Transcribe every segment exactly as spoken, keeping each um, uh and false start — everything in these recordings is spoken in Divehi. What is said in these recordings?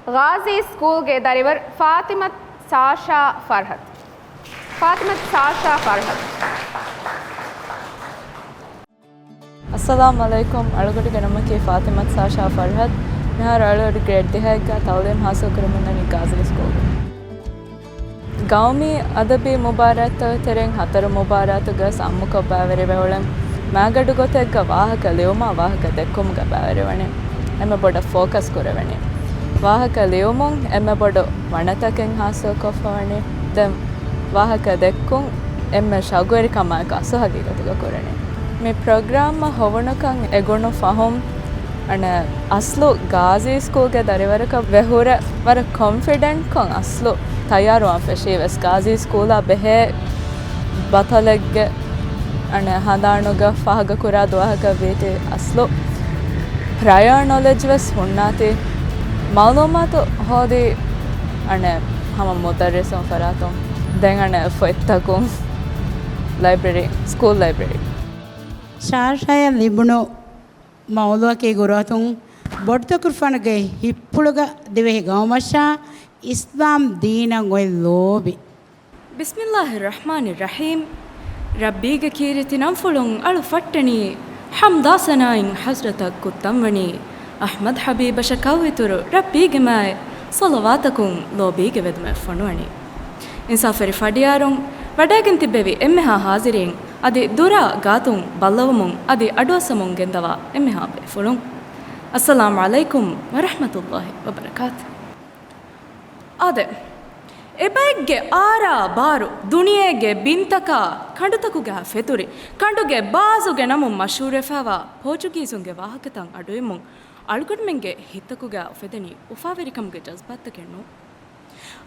ޣާޒީ ސްކޫލްގެ ދަރިވަރު ފާތިމަތު ސާޝާ ފަރްހަދު. ފާތިމަތު ސާޝާ ފަރްހަދު. އައްސަލާމު ޢަލައިކުމް. އަޅުގަނޑުގެ ނަމަކީ ފާތިމަތު ސާޝާ ފަރްހަދު. މިހާރު އަޅުގަޑު ގްރޭޑް ދިހައެއްގަ ތަޢުލީމް ޙާޞިލް ކުރަމުންދަނީ ޣާޒީ ސްކޫލްގަ. ގައުމީ އަދަބީ މުބާރާތްތަކުގެ ތެރެއިން ހަތަރު މުބާރާތުގަ ސައްމުކޮށް ބައިވެރިވެ އުޅެން މާގަނޑު ގޮތެއްގަ ވާހަކަ ލިޔުމާ ވާހަކަ ދެއްކުމުގަ ބައިވެރިވަނީ. އެންމެ ބޮޑަށް ފޯކަސް ކުރެވެނީ. ވާހަކަ ލިޔުމުން އެންމެ ބޮޑު ވަނަތަކެއް ޙާޞިލްކޮށްފަވަނީ. ދެން ވާހަކަ ދެއްކުން އެންމެ ޝައުގުވެރިކަމާއެކު އަސްލު ހަގީގަތުގަ ކުރަނީ. މި ޕްރޮގްރާމަށް ހޮވުނުކަން އެ ގުނު ފަހުން އަނެއް އަސްލު ގާޒީ ސްކޫލްގެ ދަރިވަރަކަށް ވެ ހުރެ ވަރަށް ކޮންފިޑެންޓްކޮށް އަސްލު ތައްޔާރުވާން ފެށީ ވެސް ގާޒީ ސްކޫލާ ބެހޭ ބަތަލެއްގެ އަނެއް ހަނދާނުގަ ފާހަގަކުރާ ދުވަހަކަށް ވީތީ އަސްލު ޕްރަޔަރ ނޮލެޖް ވެސް ހުންނާތީ މަޢުލޫމާތު ހޯދީ އަނެއް ހަމަ މުދައްރިސުން ފަރާތުން ދެން އަނެއް ފޮތްތަކުން ލައިބްރަރީ، ސްކޫލް ލައިބްރަރީ. ޝާޝާޔަށް ލިބުނު މައުޟޫޢަކީ ގުރުއަތުން ބޮޑުތަކުރުފާނުގެ ހިތްޕުޅުގަ ދިވެހި ގައުމަށާ އިސްލާމް ދީނަށް އޮތް ލޯބި. ބިސްމިއްލާހިއްރަޙްމާނިއްރަޙީމް. ރައްބީގެ ކީރިތި ނަންފުޅުން އަޅު ފައްޓަނީ، ޙަމްދާ ސަނާއިން ޙަޟްރަތަށް ކުއްތަންވަނީ، އަޙްމަދު ޙަބީބަށަކަށްއިތުރު ރައްބީގެ މާތް ޞަލަވާތަކުން ލޯބީގެ ވެދުމެއް ފޮނުވަނީ. އިންސާފުވެރި ފަޑިޔާރުން ވަޑައިގެން ތިއްބެވި އެންމެހާ ޙާޟިރީން އަދި ދުރާ ގާތުން ބައްލަވަމުން އަދި އަޑުއައްސަމުން ގެންދަވާ އެންމެހާ ބޭފުޅުން، އައްސަލާމު ޢަލައިކުމް ވަރަޙްމަތުﷲި ވަބަރަކާތު. އާދެ، އެބައެއްގެ އާރާ ބާރު ދުނިޔޭގެ ބިންތަކާ ކަނޑުތަކުގަ ފެތުރި، ކަނޑުގެ ބާޒުގެ ނަމުން މަޝްހޫރުވެފައިވާ ޕޯޗުގީޒުންގެ ވާހަކަތައް އަޑުއިއްމުން އަޅުގަނޑުމެންގެ ހިތްތަކުގަ އުފެދެނީ އުފާވެރިކަމުގެ ޖަޒްބާތަކެއް ނޫން.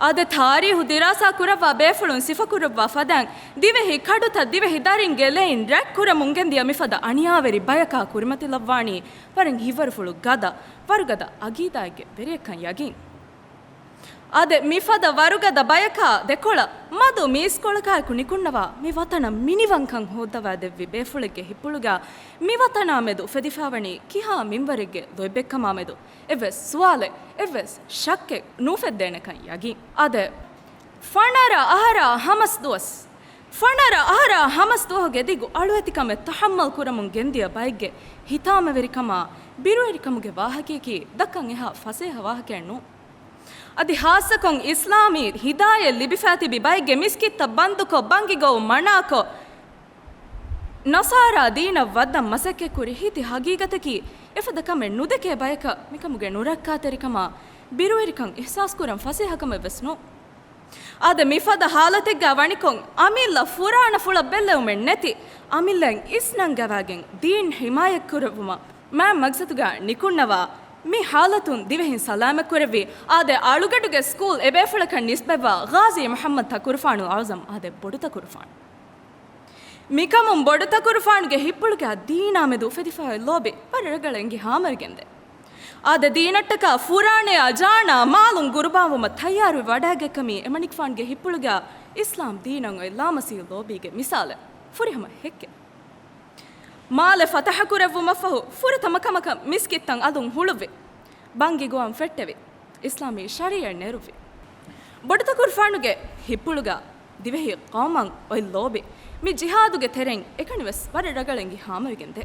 އާދެ، ތާރީހު ދިރާސާ ކުރައްވާ ބޭފުޅުން ސިފަކުރައްވާ ފަދައިން، ދިވެހި ކަނޑުތައް ދިވެހި ދަރިންގެ ލެއިން ރަތްކުރަމުން ގެންދިޔަ މިފަދަ އަނިޔާވެރި ބަޔަކާ ކުރިމަތިލައްވާނީ ވަރަށް ހިތްވަރުފުޅު ގަދަ، ވަރުގަދަ އަގީދާއެއްގެ ވެރިއަކަށް ޔަގީން. އާދެ، މިފަދަ ވަރުގަދަ ބަޔަކާ ދެކޮޅަށް މަދު މީސްކޮޅަކާއެކު ނިކުންނަވާ މި ވަތަނަށް މިނިވަންކަން ހޯއްދަވާ ދެއްވި ބޭފުޅެއްގެ ހިތްޕުޅުގަ މި ވަތަނާ މެދު އުފެދިފައިވަނީ ކިހާ މިންވަރެއްގެ ލޯތްބެއްކަމާ މެދު އެއްވެސް ސުވާލެއް، އެއްވެސް ޝައްކެއް ނޫފެއްދޭނެކަން ޔަގީން. އާދެ، ފަނަރަ އަހަރާ ހަމަސް ދުވަސް، ފަނަރަ އަހަރާ ހަމަސް ދުވަހުގެ ދިގު އަޅުވެތިކަމެއް ތަޙައްމަލް ކުރަމުން ގެންދިޔަ ބައެއްގެ ހިތާމަވެރިކަމާ، ބިރުވެރިކަމުގެ ވާހަކަޔަކީ ދައްކަން އެހާ ފަސޭހަ ވާހަކައެއް ނޫން. އަދި ހާއްސަކޮށް އިސްލާމީ ހިދާޔަތް ލިބިފައިތިބި ބައެއްގެ މިސްކިތްތައް ބަންދުކޮށް، ބަންގި ގޮވުން މަނާކޮށް، ނަޞާރާ ދީނަށް ވައްދަން މަސައްކަތްކުރި ހިތި ހަގީގަތަކީ، އެފަދަ ކަމެއް ނުދެކޭ ބަޔަކަށް މިކަމުގެ ނުރައްކާތެރިކަމާ، ބިރުވެރިކަން އިޙްސާސްކުރަން ފަސޭހަ ކަމެއް ވެސް ނޫން. އާދެ، މިފަދަ ހާލަތެއްގަ ވަނިކޮށް، އަމިއްލަ ފުރާނަ ފުޅަށް ބެއްލެވުމެއް ނެތި، އަމިއްލައިން އިސްނަންގަވާގެން ދީން ޙިމާޔަތްކުރެއްވުމަށް މާތް މަގްސަދުގަ ނިކުންނަވާ، މި ހާލަތުން ދިވެހިން ސަލާމަތްކުރެއްވި، އާދެ، އަޅުގަނޑުގެ ސްކޫލް އެބޭފުޅަކަށް ނިސްބަތްވާ ޣާޒީ މުޙައްމަދު ތަކުރުފާނުލް އަޢުޒަމް، އާދެ، ބޮޑު ތަކުރުފާނު. މިކަމުން ބޮޑު ތަކުރުފާނުގެ ހިތްޕުޅުގަ ދީނާ މެދު އުފެދިފައި ލޯބި ވަރަށް ރަގަޅަށް އެނގި ހާމަވެގެންދޭ. އާދެ، ދީނަށްޓަކާ ފުރާނަޔާ ޖާނާ މާލުން ގުރުބާންވުމަށް ތައްޔާރުވެ ވަޑައިގަތްކަމީ އެމަނިކުފާނުގެ ހިތްޕުޅުގަ އިސްލާމް ދީނަށް އޮތް ލާމަސީ ލޯބީގެ މިސާލެއް. ފުރިހަމަ ހެއްކެއް. މާލެ ފަތަޙަކުރެއްވުމަށްފަހު، ފުރަތަމަ ކަމަކަށް މިސްކިތްތައް އަލުން ހުޅުއްވި. ބަންގި ގޮވަން ފެއްޓެވި. އިސްލާމީ ޝަރީޢަތް ނެރުއްވި. ބޮޑުތަކުރުފާނުގެ ހިތްޕުޅުގަ ދިވެހި ޤައުމަށް އޮތް ލޯބި މި ޖިހާދުގެ ތެރެއިން އެކަނިވެސް ވަރަށް ރަގަޅަށް އެނގި ހާމަވެގެންދޭ.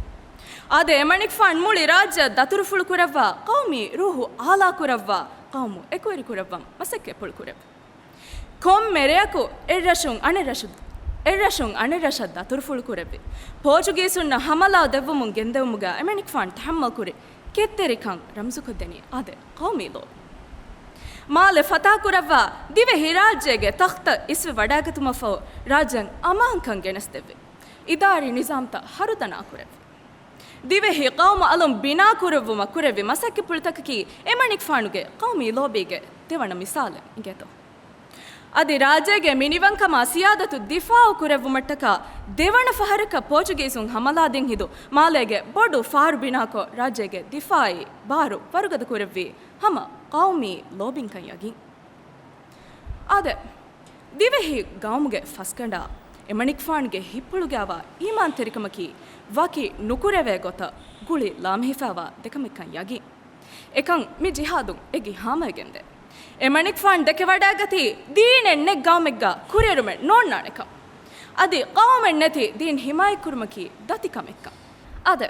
އާދެ، އެމަނިކުފާނު މުޅި ރާއްޖެއަށް ދަތުރުފުޅުކުރައްވާ، ޤައުމީ ރޫޙު އާލާކުރައްވާ، ޤައުމު އެކުވެރިކުރައްވަން މަސައްކަތްޕުޅުކުރެއްވި. ކޮންމެ ރެޔަކު އެއްރަށުން އަނެއްރަށު، އެއްރަށުން އަނެއްރަށަށް ދަތުރުފުޅުކުރެއްވި. ޕޯޗުގީސުންނަށް ހަމަލާ ދެއްވުމުން ގެންދެވުމުގަ އެމަނިކުފާނު ތަޙައްމަލްކުރި ކެތްތެރިކަން ރަމްޒުކޮށްދެނީ އާދެ، ޤައުމީ ލޯބި. މާލެ ފަތާކުރައްވާ ދިވެހިރާއްޖޭގެ ތަޚްތަށް އިސްވެ ވަޑައިގަތުމަށްފަހު، ރާއްޖެއަށް އަމާންކަން ގެނެސްދެއްވި. އިދާރީ ނިޒާމްތައް ހަރުދަނާކުރެއްވި. ދިވެހި ޤައުމު އަލުން ބިނާކުރެއްވުމަށް ކުރެއްވި މަސައްކަތްޕުޅުތަކަކީ އެމަނިކުފާނުގެ ޤައުމީ ލޯބީގެ ދެވަނަ މިސާލެއް އިނގޭތޯ. އަދި ރާއްޖޭގެ މިނިވަންކަމާ ސިޔާދަތު ދިފާޢު ކުރެއްވުމަށްޓަކާ ދެވަނަ ފަހަރަކަށް ޕޯޗުގީސުން ހަމަލާދިން ހިނދު މާލޭގެ ބޮޑު ފަހަރު ބިނާކޮށް، ރާއްޖޭގެ ދިފާޢީ ބާރު ވަރުގަދަ ކުރެއްވީ ހަމަ ޤައުމީ ލޯބިންކަން ޔަގީން. އާދެ، ދިވެހި ގައުމުގެ ފަސްގަނޑާ އެމަނިކުފާނުގެ ހިތްޕުޅުގައިވާ އީމާންތެރިކަމަކީ ވަކި ނުކުރެވޭ ގޮތަށް ގުޅި ލާމެހިފައިވާ ދެކަމެއްކަން ޔަގީން. އެކަން މި ޖިހާދުން އެގި ހާމަވެގެންދޭ. އެމަނިކުފާން ދެކެވަޑައިގަތީ ދީނެއް ނެތް ގައުމެއްގަ ކުރިއެރުމެއް ނޯންނާނެކަން. އަދި ޤައުމެއް ނެތި ދީން ހިމާޔަތްކުރުމަކީ ދަތިކަމެއްކަން. އާދެ!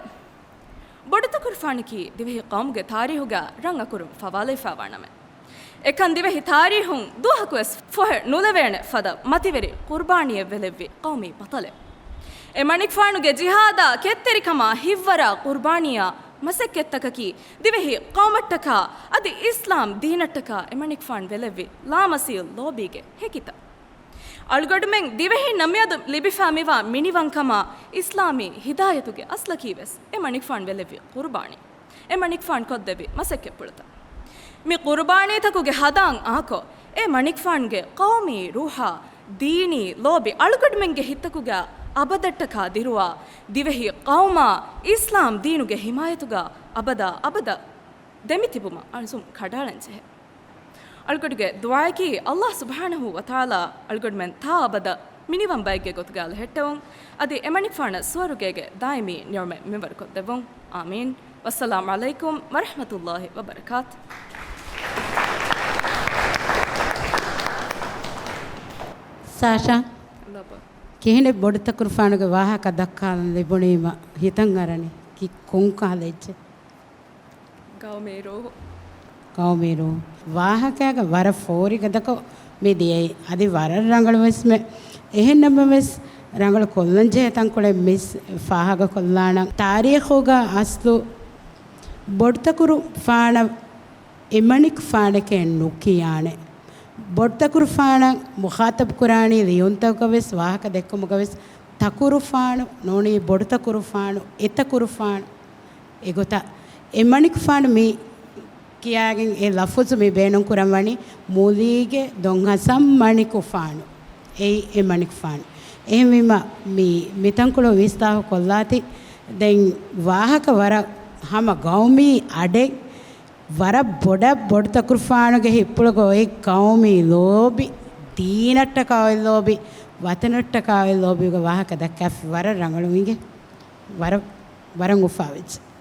ބޮޑުތަކުރުފާނަކީ ދިވެހި ޤައުމުގެ ތާރީހުގަ ރަނގަކުރުން ފަވާލެވިފައިވާ ނަމެއް. އެކަން ދިވެހި ތާރީހުން ދުވަހަކުވެސް ފޮހެ ނުލެވޭނެ ފަދަ މަތިވެރި ޤުރުބާނީއެއް ވެލެއްވި ޤައުމީ ބަޠަލެއް. އެމަނިކުފާނުގެ ޖިހާދާ ކެތްތެރިކަމާ ހިތްވަރާ ޤުރުބާނީއާ މަސައްކަތްތަކަކީ ދިވެހި ޤައުމަށްޓަކާ އަދި އިސްލާމް ދީނަށްޓަކާ އެމަނިކުފާނު ވެލެއްވި ލާމަސީލް ލޯބީގެ ހެކިތައް. އަޅުގަޑުމެން ދިވެހިންނަށް މިއަދު ލިބިފައި މިވާ މިނިވަންކަމާ އިސްލާމީ ހިދާޔަތުގެ އަސްލަކީ ވެސް އެމަނިކުފާނު ވެލެއްވި ޤުރުބާނީ. އެމަނިކުފާނު ކޮށްދެއްވި މަސައްކަތްޕުޅުތައް. މި ޤުރުބާނީތަކުގެ ހަދާން އާކޮށް، އެމަނިކުފާނުގެ ޤައުމީ ރޫޙާ، ދީނީ ލޯބި އަޅުގަޑުމެންގެ ހިތްތަކުގަ އަބަދަށްޓަކާ ދިރުވާ، ދިވެހި ޤައުމާ އިސްލާމް ދީނުގެ ހިމާޔަތުގަ އަބަދާ އަބަދަށް ދެމިތިބުމަށް އަޒުމް ކަޑައަޅަންޖެހޭ. އަޅުގަޑުގެ ދުޢާއަކީ، ﷲ ސުބްޙާނަހޫ ވަތަޢާލާ އަޅުގަނޑުމެން ތާ އަބަދަށް މިނިވަން ބައެއްގެ ގޮތުގަ އަލިހެއްޓެވުން، އަދި އެމަނިކުފާނަށް ސުވަރުގޭގެ ދާއިމީ ނިޢުމަތް މިންވަރުކޮށްދެއްވުން. އާމީން. ވައްސަލާމް ޢަލައިކުމް ވަރަޙްމަތުﷲ ވަބަރަކާތު. ސާޝާ، ކިހިނެއް ބޮޑުތަކުރުފާނުގެ ވާހަކަ ދައްކާލަން ލިބުނީމަ ހިތަށް އަރަނީ؟ ކި-، ކޮންކަހަލަ އެއްޗެއް؟ ގައުމީ ރޫޙު. ގައުމީ ރޫޙު. ވާހަކައިގަ ވަރަށް ފޯރިގަދަކޮށް މި ދިޔައީ. އަދި ވަރަށް ރަނގަޅުވެސްމެ. އެހެންނަމަވެސް، ރަނގަޅު ކޮށްލަންޖެހޭ ތަންކޮޅެއް މިސް ފާހަގަކޮށްލާނަން. ތާރީޚުގަ އަސްލު ބޮޑުތަކުރުފާނަށް އެމަނިކުފާނެކޭ ނުކިޔާނެ. ބޮޑުތަކުރުފާނަށް މުޚާޠަބުކުރާނީ ލިޔުންތަކުގަވެސް، ވާހަކަ ދެއްކުމުގަވެސް، ތަކުރުފާނު ނޫނީ ބޮޑުތަކުރުފާނު، އެތަކުރުފާނު. އެގޮތަށް އެމަނިކުފާނު މި ކިޔާގެން އެ ލަފުޒު މި ބޭނުންކުރަން ވަނީ މުލީގެ ދޮންހަސަން މަނިކުފާނު. އެއީ އެ މަނިކުފާނު. އެހެންވީމަ، މި، މިތަންކޮޅު ވިސްތާހު ކޮށްލާތި. ދެން ވާހަކަ ވަރަށް ހަމަ ގައުމީ އަޑެއް، ވަރަށް ބޮޑަށް ބޮޑުތަކުރުފާނުގެ ހިތްޕުޅުގަ އޮތް ގައުމީ ލޯބި، ދީނަށްޓަކާ އޮތް ލޯބި، ވަތަނަށްޓަކާ އޮތް ލޯބިއުގެ ވާހަކަ ދައްކާފި. ވަރަށް ރަނގަޅު އިނގޭ. ވަރަށް، ވަރަށް އުފާވެއްޖެ.